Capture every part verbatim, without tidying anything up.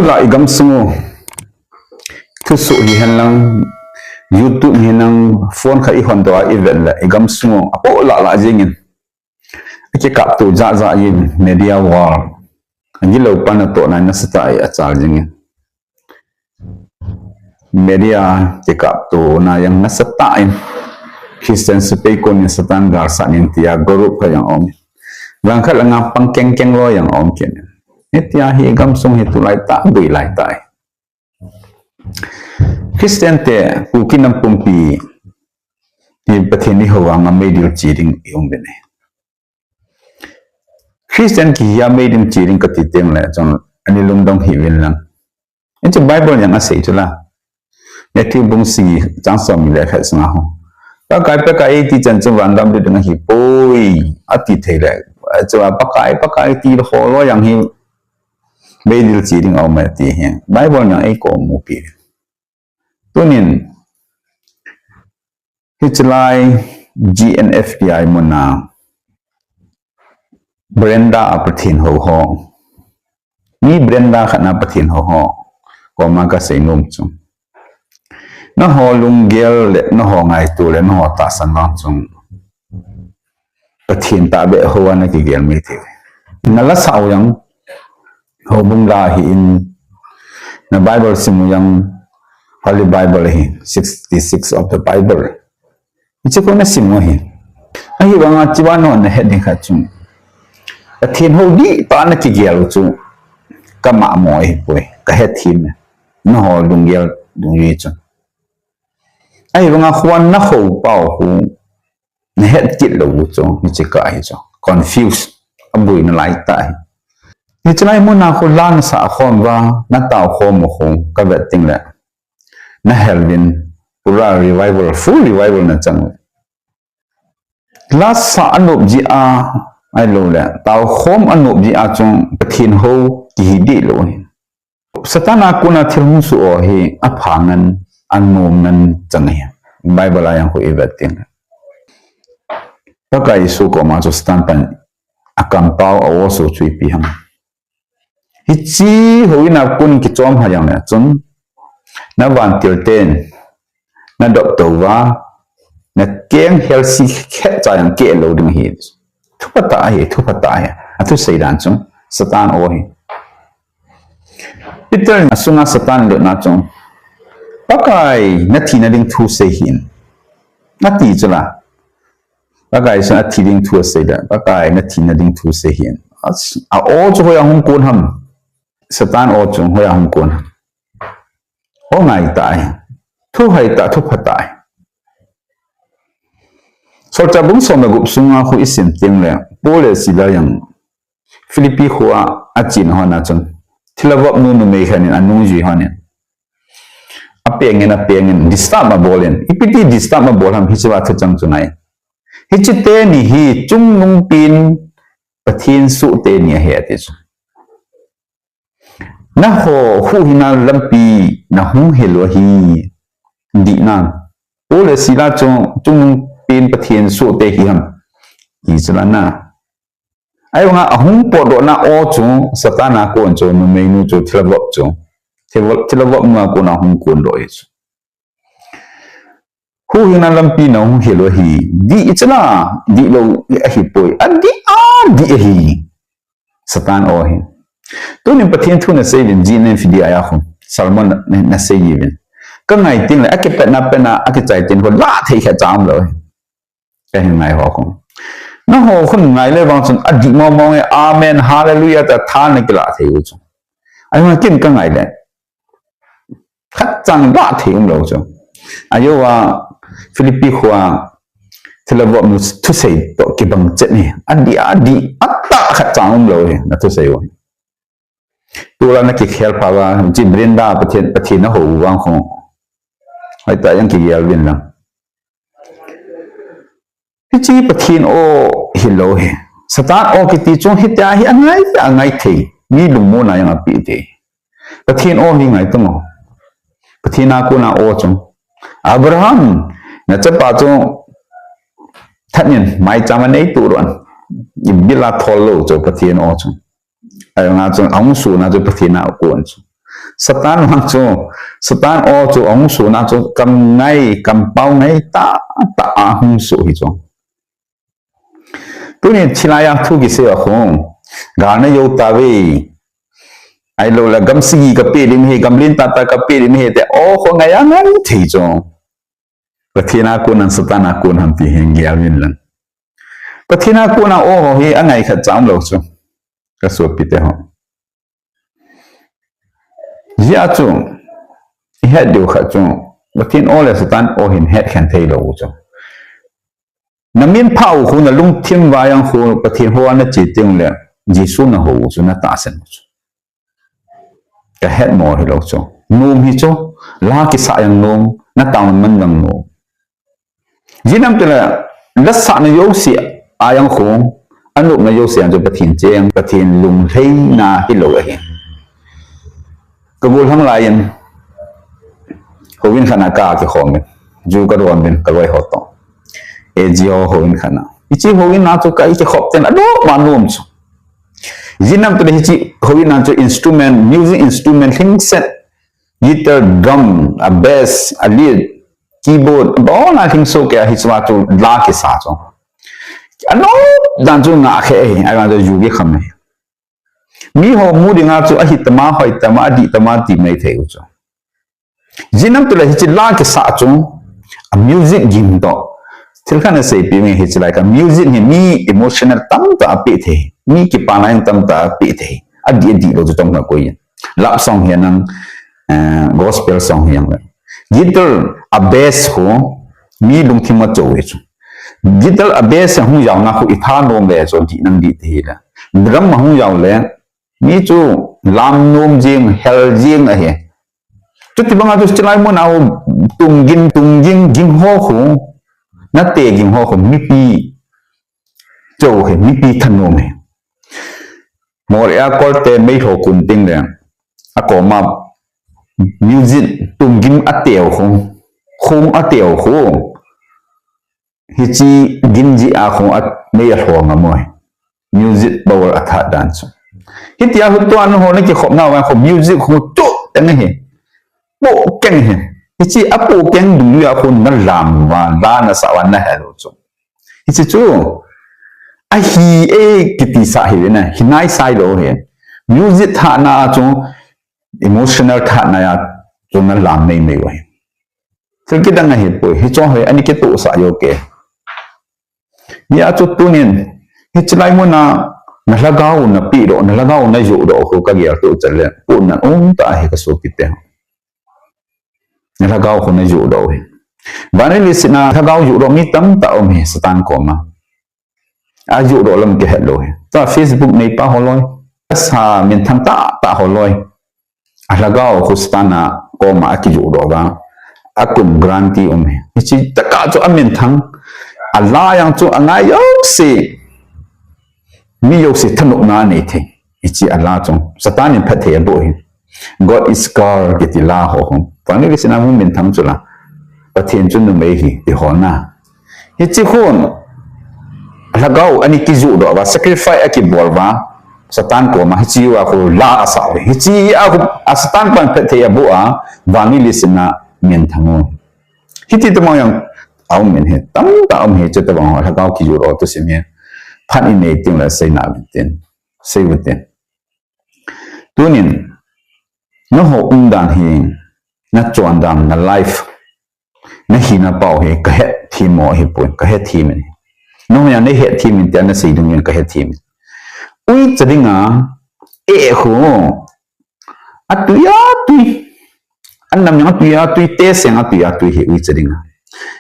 Tula i gamsung u, thusoh hihen lang, YouTube hihen lang, phone khat i hon doh a i vet le i gamsung u apoh lah lah jingin, akikapto jahjah in media war, agilou pan atoh nai nasatah a achal jingin. Media kikaptona jong nasatah in, Christian sepai konin Satan galsat in tia group khat jong aum in, langkhat langa pang kengkeng lou jong aum kit in. Hitia hi gamsung hi tulai tah, bui lai tah. Christian te Kuki nam pumpi hi Pathen i hou vanga meidil che ding i um uvin ahi. Christian kihi a meidil che ding kati teng le chun ani lungdong hih uvin lang. Hichu Bible jong asei chu la. Matthew bung sagi chang som ni le khat sunga ho, Pakai, Pakai eiti chan chu vangam lut ding ahipoi, ati thei le. Chua Pakai, Pakai ti ho lou jong hi meidil che ding aum e ti hi Bible jong eikou mupi. Tunin, hiche lai G N F T I muna veranda a Pathen hou ho, mi veranda khat na Pathen hou ho koma kasei nom chu, nangho lunggel le nangho ngaito le nangho tahsan vang chun Pathen tahbeh hou a nakigel mai thei uve. Nala sah u jong houbung la ahin, na Bible sim u jong Holy Bible ahi, sixty-six of the Bible. Hiche khu nasim u ahi. Ahivanga chua nangho nahet ding khat chu, Pathen hou dihtah a nakigel u chu kamamo ahipoi, kahethem e. Nangho lunggel dungjuiya chun. Ahivanga khua nahou pau khu nahet kit lou u chu, hiche kah hi chu confuse, abui nalai tah ahi. Hiche lai muna khu la nasah khom uva, natao khom u khu kavet teng le, nahel uvin, pura revival, full revival nachang uve. La sah anop jeh a, ahilou le taokhom anop jeh a chu Pathen hou kihi deh lou ahi. Satan a kona thil hung soh ho hi apha ngen, anom ngen chang ahi. Bible a jong khu ivet teng le, Pakai Jesu koma chu Satan pan akampau a-o soh chu ipi ham? Hiche houin a kon kichom ha jongle chun, navantil ten nadop tou uva, nakeng helsi khetcha jong keh lou ding ahi. Thupha tah ahi, thupha tah ahi. Athusei dan chu Satan o ahi. Peter in asunga Satan lutna chu, Pakai, nathina ding thu sei hih in, ati chu la. Pakai chun athi ding thu asei le, Pakai, nathina ding thu sei hih in. A, a-o chu hoiya hung kon ham? Satan o chu hoiya hung kon ham? O ngai tah ahi. Thu hai tah, thupha tah ahi. Solchah bung som le gup sunga khu isim teng le, Paul le Sila jong Philippi khoa achena hon a chun, thilha vop nu numei khat in anungjui hon in, apeng in, apeng in, disturb abol in, ipi ti disturb abol ham hichea thuchang chu ngai. Hiche teni hi chungnungpen Pathen soh teni ahi ati chu. Nangho huhhingna lampi nahung hil u ahi, dihna. Paul le Sila chu chungnungpen Pathen soh te hi ham? Ti chu la na. Ahivanga ahung potdohna o chu, Satan a kon chu, numeinu chu, thilha vop chu, thilha vop, thilha vop nu a kona hung kondoh ahi chu. Huhhingna lampi nahung hil u ahi, dih ichila, dihlou ahipoi, adih, adih ahi. Satan o ahi. Tunin Pathen thu nasei uvin, G N F D I a khu, sermon na, nasei uvin. Kangai teng le, akipetna, petna, akichai teng khu, lah thei khatcha umlou ahi. Kahin ngai ho khu. Nangho khun ngai le vang chun adih mong mong e, amen, hallelujah, tia tha nakilah thei u chu. Ahivang ken kangai le, khatcha lah thei umlou chu. Ajeh a Philippi khoa thilha vop nu thusei toh kibang chet ni. Adih, adih, atah khatcha umlou hi, nathusei u. Tulai nakikhel pha uva, hiche veranda Pathen, Pathen nahou u vang khu, hoitah jong kigel uvin lang. Hiche Pathen o hilou hi. Satan o kiti chu hitia hi angai, angai thei. Mi lungmonna jong apeh thei. Pathen o hi ngai tamo. Pathen a kona o chu. Abraham, nachapa chu that in maicham a neitoh lou in, ibil a thol lou chu Pathen o chu. Ahivanga chu ahung sona chu Pathen a kon chu. Satan vang chu, Satan o chu ahung suna chu kam ngai, kam pau ngai tah tah a hung su hi chu. Tuni thilai a thu kisei a hung, galna jou tave. Ahilou le gam sigi kapeh ding ahi, gam lentah tah kapeh ding ahi ti o ho ngai a ngai thei chu. Pathen a kon ham Satan a kon ham ti hi gel uvin lang. Pathen a kon a o ho hi angai khat cha umlou chu. Ka sopite ho. Hijeh a chu, ihet diu khat chu, Pathen o le Satan o hin het khen thei lou chu. Na min pha u khu, na lungthim vai ang khu, Pathen ho a na che teng le, Jesu na ho u chu, na tahsan u chu. Ka het mo hilou chu. Nom hi chu, la kisah jang nom, na tao man jang nom. Jinam tila, la sahna jouse a jang khu, anopna jouse a jang chu Pathen cheng, Pathen lunglhaina hilou ahi. Ka gollhang lai in, houin khat na ka kikhom in, ju ka don in, ka loi ho toh. A G ho houin khat na. Hiche houin na chu ka kikhop ten, anop ma nom chu. Jinam tila hiche houin na chu instrument, music instrument, lhingset, guitar, drum, a bass, a lead, keyboard, abon a lhingso kei a hiche ma chu la kisa chu. Anop dan chu ngah khe ahi, ahivang chu ju kikham ahi. Mi ho mu ding a chu ahi tama, hoi tama, adih tama ti mai thei u chu. Jinam tila hiche la kisa chu, a music gin toh. Thil khat na seipeh inge hiche lai ka music hi mi emotional tamtah apeh thei. Mi kipa lai tamtah apeh thei. Adih adih lou chu tong na koi. Love song hi nang, eh, gospel song hi nang. Guitar, a bass ho, mi lungthim a cho e chu. Guitar a bass a hung jao na khu i thanom le chu dih nang dih thei le. Drum a hung jao le, mi chu lam nom jing, hel jing ahi. Chuti banga chu chilai mun a ho tum gin, tum gin, gin ho khu, na te gin ho khu, mipi cho he, mipi thanom he. Moreh a kolte mei ho kun ting le, a koma music tum gin a teo khu, khung a teo khu. Hiche gin ji a khu a mei a lhong a moi. Music power a that dan chu. Hitia hu tuan ho na kikhop na vang khu music khu chu teng hi. Po keng hi. Hiche a po keng dung ya khu na lam va, la na sa va na hel u chu. Hiche chu. Ahi e kiti sa hi na, hi nai sai lou hi. Music that na chu, emotional that na ya chu na lam mei mei u hi. Thil kidang ahi poi, hiche hi ani kitoh sah jo ke. Hia chu tunin, hiche lai mun a, na lhagao na pehdoh, na lhagao na johdoh khu ka gel toh chule, puna um tah ahi ka sopite. Na lhagao khu na johdoh hi. Vanilisi na lhagao johdoh mi tamtah um hi Satan koma. A johdoh lam kihet lou hi. Tua Facebook neipa ho loi. Sa minthang tah tah ho loi. A lhagao khu Satan a koma a kijohdoh va. A kum guarantee um hi. Hiche tah a chu a minthang. A la jang chu a ngai jouse. Mi jouse thanopna nei thei. Hiche a la chu. Satan in phatthei aboh hi. God is girl kiti la ho hung. Vanilisi na hung minthang chu la. Pathen chu numei hi, ti ho na. Hiche khun, lhagao ani kijohdoh va, sacrifice a kibol va, Satan koma, hiche a khu la a sa u. Hiche a khu, a Satan pan phatthei aboh a, vanilisi na minthang u. Hiti tamang jang, a um in hi, tamtah um hi, chu tabang ho, lhagao kijohdoh tu sim hi. Phat i nei teng le sei na uvin tin. Sei uvin tin. Tunin, na ho um dan hi, na chon dan, na life, na hina pau hi, ka het them mo hi poi, ka het them in. Na ho jang na het them in, tia na sei ding in ka het them in. Uicha dinga, eh ho, atui atui. An nam jang atui atui, te seng atui atui hi uicha dinga.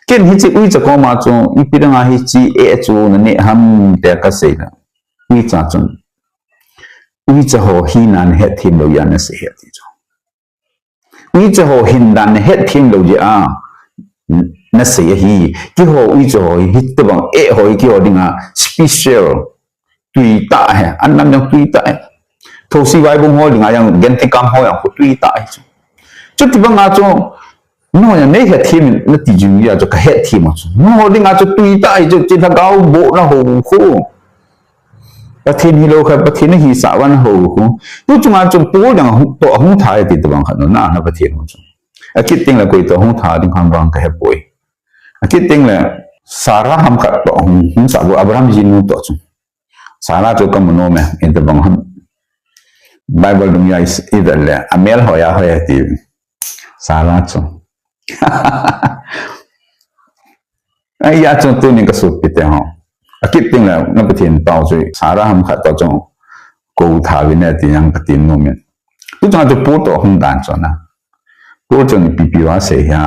Ken hiche uicha koma chu, ipi dinga hiche eh chu na neh ham tia ka sei la. Uicha chun. Uicha ho hina na het them lou jeh a na sei ahi ti chu. Uicha ho hin dan na het them lou jeh a na sei ahi. Keiho uicha ho hi, hitobang eh ho hi keiho dinga special. Tui tah ahi. An nam jang tui tah ahi. Thosi vaibung ho dinga jang genthei kam ho jang khu tui tah ahi chu. Chuti banga chu, na ho jang nei het them in na ti jing jeh a chu ka het them a chu. Na ho dinga chu tui tah ahi chu, hiche lhagao bohna ho khu. Pathen hilou khat, Pathen nahisah uva nahou u. Tu chunga chu Paul jong ahung, toh ahung tha e ti tobang khat nom na, na Pathen ho chu. Akit teng le koi toh ahung tha ding ham vang kahepoi. Akit teng le Sarah ham khat toh ahung, hung sah u, Abraham jinu toh chu. Sarah chu kamu nom e, itobang ham. Bible dunga i, ivet le, amel hoi a hoi ati. Sarah chu. Ahia chu tunin kasopite ho, akit teng le na Pathen pau chu Sarah ham khat toh chu kou tha uvin e ti jong kati nom in. Tu chunga chu Paul toh hung dan chu na. Paul chun ipi ipi asei hia.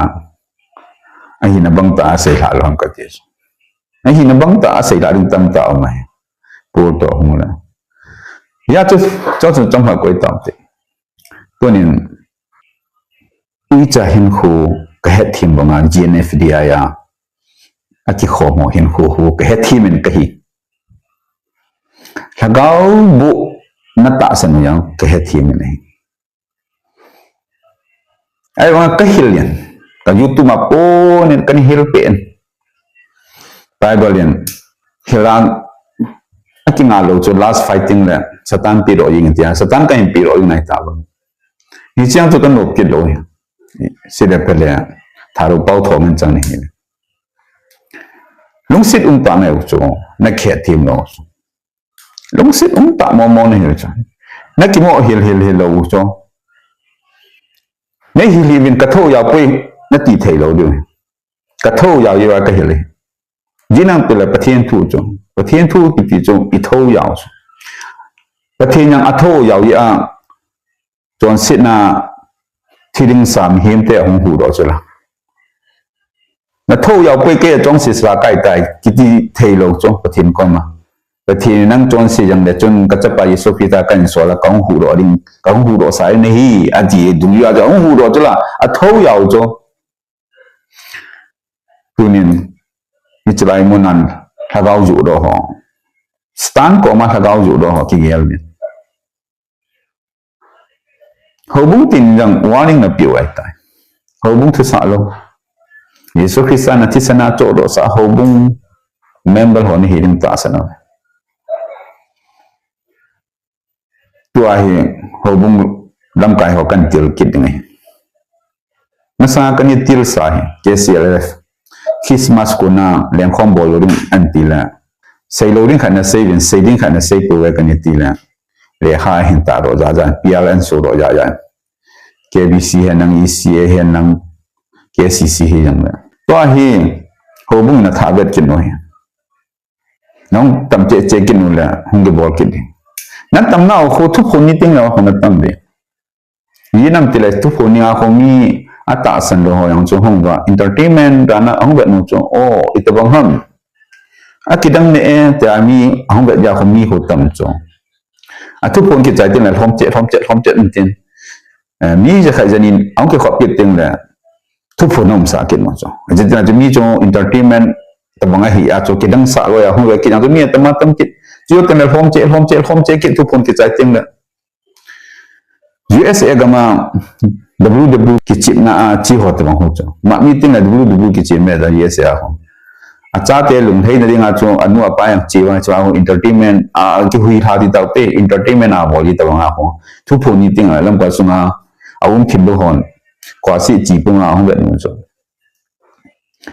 Ahina bang tah a seilha lou ham kati chu. Ahina bang tah a seilha ding tamtah aum e. Paul toh hung le. Hia chu, chu chu chomkhat koi tau te. Tunin uicha hinkho kahet them banga G N F D I a, akikhom ho hinkho ho kahet them in kahi. Lhagao boh na tahsan u jong kahet them in ahi. Ahivanga kahil in, ka YouTube a pon in kana hil pen. Bible in, hil a, akinga lou chu last fighting le Satan pedoh jeng in tia, Satan kahin pedoh jeng in ahi tauve. Hiche jeng chu kanop kit lou hi. Sile pele, tharu pao thom in chang nahi. Lungset um tah ngai u chu, na kihet them lou chu. Lungset um tah mong mong nahi u chu. Na kimo hil hil hil lou u chu. Nei hil hil uvin kathou jao poi, nati thei lou diu. Kathou jao jeh uva kahil e. Jinang pele Pathen thu chu. Pathen thu kiti chu ithou jao chu. Pathen jong athou jao jeh a, chonsetna thiding sa mihem te ahung huhdoh chu la. Nathou jao poi, kei chonse sa kai tai kiti thei lou chu Pathen koma. Pathen nang chonse jong le chun kachapa Jesu Christa kahin sol a kahung huhdoh ding, kahung huhdoh sa ding nahi, ati dungjui a chu ahung huhdoh chu la, athou jao chu. Tunin, hiche lai mun a lhagao johdoh ho, Satan koma lhagao johdoh ho kigel uvin. Houbung tin jong warning napeh u ahitai. Houbung thusah lou. Jesu Christa na thisan a chohdoh sah houbung member ho nahi ding tahsan uve. Tua hi houbung lamkai ho kahin til kit ding ahi. Masa kahin til sa hi K C L F. Christmas kona lengkhom bol lou ding ahin ti le, sei lou ding khat nasei uvin, sei ding khat nasei pouve kahin ti le, lekha ahin tah doh jeh jeh, P R ahin so doh jeh jeh. K B C hi nang, E C A hi nang, K C C hi jong le. Tua hi houbung in athah vet kit u ahi. Nahung tam cheh cheh kit u le, hung kibol kit ding. Natam nau khu thuphon ni teng le khu natam ve. Ijeh inem itile thuphon ni a khu mi atahsan lou ho jong chu hung uva entertainment dan a hung vet u chu, o, itobang ham. Akidang ne e, tia mi ahung vet jeh a khu mi khu tam chu. Athuphon kichai teng le lhom cheh, lhom cheh, lhom cheh in tin. Eh, mi jakhat janin ahung kikhop kit teng le thuphon aumsah kit mo chu. Ajeh chu mi chu entertainment tobang ahi a chu kidang sah loi a hung ve kit jong chu mi atam atam kit. Chu teng le lhom cheh, lhom cheh, lhom cheh kit thuphon kichai teng le. U S A gam a W W E kichepna a che ho tobang ho chu. Ma mi teng le W W E kichep me da U S A ho. Achate lunglhaina dinga chu anu apa jong che vang chu a ho entertainment a kihui lha ti tau te entertainment a bol ti tobang a ho. Thuphon ni teng le lamkai sunga aum thim lou hon. Koise che pum a hung vet nu chu.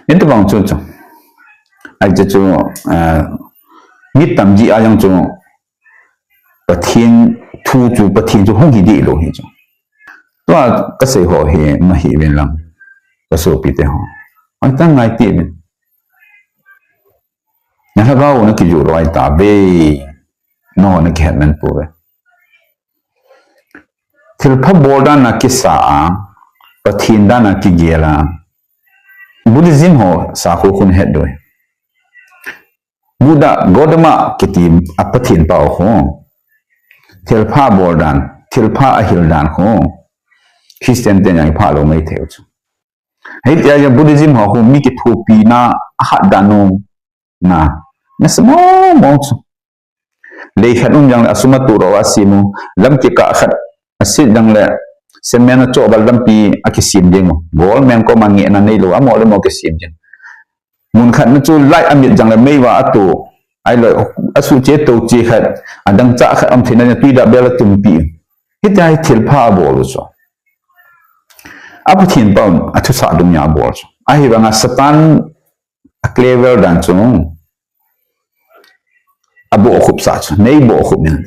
Hitobang chu chu. Ahi chu chu, ah, mi tam jeh a jong chu Pathen thu chu, Pathen chu hung hi deh lou hi chu. Tua kasei ho hi mahi uvin lang. Kasopite ho. Ahi tan ngai ti uvin. Na lhagao na kijoh lou ahi tauve. Nangho na kihet man pouve. Thilpha bol dan a kisa a, Pathen dan a kigel a, Buddhism ho sakho khun het doi. Buddha, Gautama kiti a Pathen pau khu. Thilpha bol dan, thilpha ahil dan khu. Christian ten jong ipha lou mai thei u chu. Hitia jong Buddhism ho khu mi kithopina ahat dan u na. Nasa mong mong chu. Lei khat um jong le asum atoh doh a sem u, lam kikah khat aset jong le, cement achoh bal lampi akisem jeng u. Government koma ngehna neilou, amo le amo kisem jeng. Mun khat na chu light amit jong le meiva atoh, Ahilou, asuh che tou che khat, adang cha khat um theina tui da bel atumpi. Hitia hi thilpha abol u chu. A Pathen pa un, athusah dungjuiya abol chu. Ahivanga Satan a clever dan chu. Abohkhup sah chu, nei bohkhup in.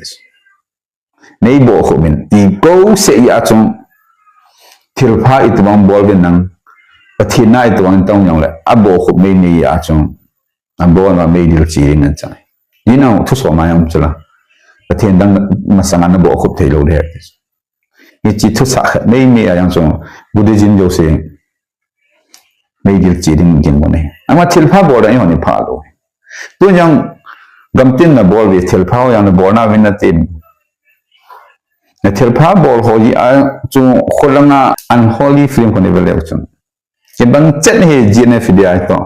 Nei bohkhup in, i kou se i a chung, thilpha itobang bol uvin nang, Pathen na itobang tong jong le, abohkhup meimei a chung, abol ma meidil chi ding nang chang. Ni nang thuso ma jong chula, Pathen dang masanga nabohkhup thei lou le. Hichi thusah khat meimei a jong chung, Buddhism jouse, meidil chi ding ding mo ne. Ama thilpha bol da i hon i pha lou. Tu jong gamtin nabol uve thilpha jong nabol na uvin nati. Na thilpha bol ho ji a chu kholanga unholy film kho ne ve leu chun. Kibang chet hi ji ne fi dia to.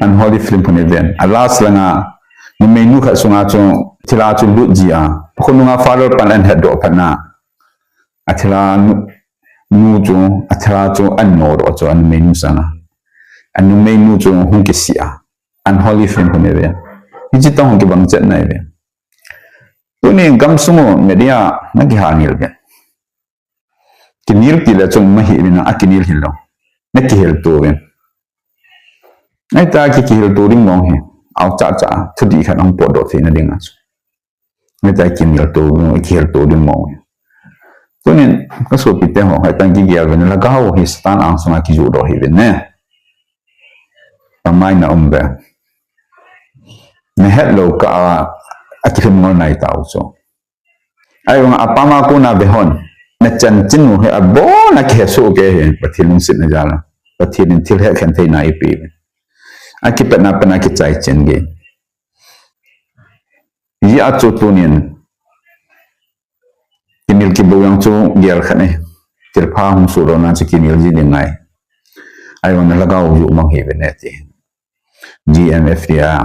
Unholy film kho ne ven. A last langa numei nu khat sunga chu thila chu lut ji a. Khonunga father pan an het doh phat na. A thila nu, nu chu, a thila chu an no ro chu, a numei nu sanga. A numei nu chu hung kisi a. Unholy film kho ne ve. Hichi tong hung kibang chet na ve. Tuni gamsung u media na kihal ngil ve. Kinil ti le chung ma hi vin a kinil hilou. Na kihil to ve. Ahita ki kihil to ding mong hi. Au cha cha, thudih khat hung potdoh theina ding a chu. Hitia kinil to, kihil to ding mong. Tunin, ka sopi te ho, hitia kigel uvin, lhagao hi Satan angsunga kijoh doh hi uvin ne. Pamai na um ve. Na het lou kah a, akilhum ngol nai tau chu. Ahivang a pama kona ve hon. Na chanchin u hi abon a kihe soh kei hi, Pathen lungsetna jal a. Pathen in thil hekhen theina eipeh uvin. Akipatna pan a kichai chen gei. Hijeh a chu tunin, kimil kibou jong chu gel khat e. Thilpha hung soh lona chu kimil ji ding ngai. Ahivang na lhagao joh mang hi uvin e ti. G M F D a,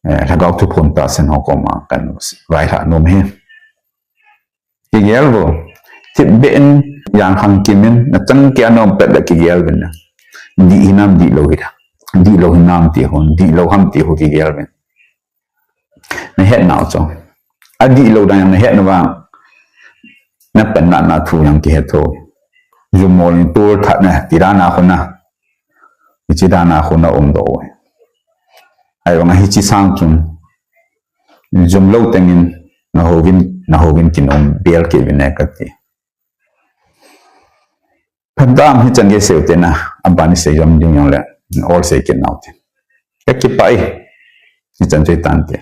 eh, lhagao thuphon tahsan ho koma kan vaihla nom hi. Kigel vo. Thipbeh in, jangkhang kim in, na chang kei a na um pet le kigel uvin na. Dih hinam dihlou hi da. Dihlou hinam ti hon, dihlou ham ti ho kigel uvin. Na het nau chu. Adihlou dan jong na het nau vang. Na panna na thu jong kihe thou. Jumol in tul that na, ti dan a khu na. Hichi dan a khu na um doh u. Ahivang a hichi sang chun. Jumlou teng in na houvin, na houvin kin um bel kei uvin e kati. Phatdam hichan gei sei u te na, aban i sei jom ding jong le, ol sei kit nau te. Ka kipah e, hichan chu hitan te.